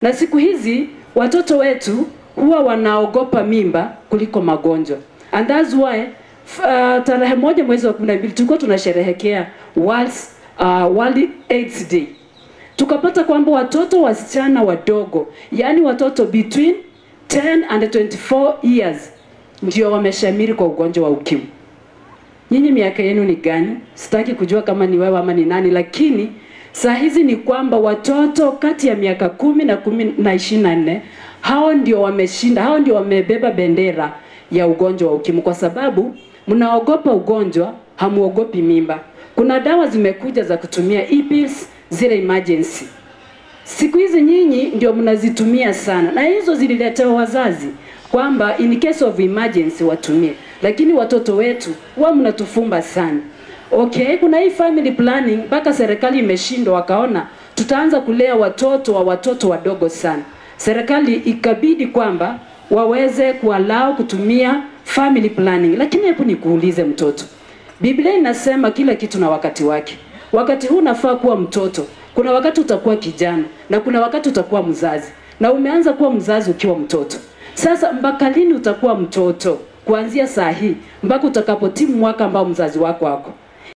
Na siku hizi watoto wetu huwa wanaogopa mimba kuliko magonjwa. And that's why tarehe 1 mwezi wa 12 tulikuwa tunasherehekea World AIDS Day. Tukapata kwamba watoto wasichana wadogo, yani watoto between 10 and 24 years ndio wameshamiri kwa ugonjwa wa ukimwi. Nyinyi miaka yenu ni gani? Sitaki kujua kama ni wewe ama ni nani, lakini saa hizi ni kwamba watoto kati ya miaka 10 na 10 na 24 hao ndio wameshinda, hao ndio wamebeba bendera ya ugonjwa wa ukimwi, kwa sababu mnaogopa ugonjwa, hamuogopi mimba. Kuna dawa zimekuja za kutumia e-pills, zile emergency. Siku hizi nyinyi ndio mnazitumia sana, na hizo zililetewa wazazi kwamba in case of emergency watumie, lakini watoto wetu wao mnatufumba sana. Okay, kuna hii family planning mpaka serikali imeshindwa, wakaona tutaanza kulea watoto wa watoto wadogo sana. Serikali ikabidi kwamba waweze kuallow kutumia family planning. Lakini hebu nikuulize mtoto, Biblia inasema kila kitu na wakati wake. Wakati huu unafaa kuwa mtoto, kuna wakati utakuwa kijana, na kuna wakati utakuwa mzazi. Na umeanza kuwa mzazi ukiwa mtoto. Sasa mpaka lini utakuwa mtoto? Kuanzia saa hii mpaka utakapotimu mwaka ambao mzazi wako wako.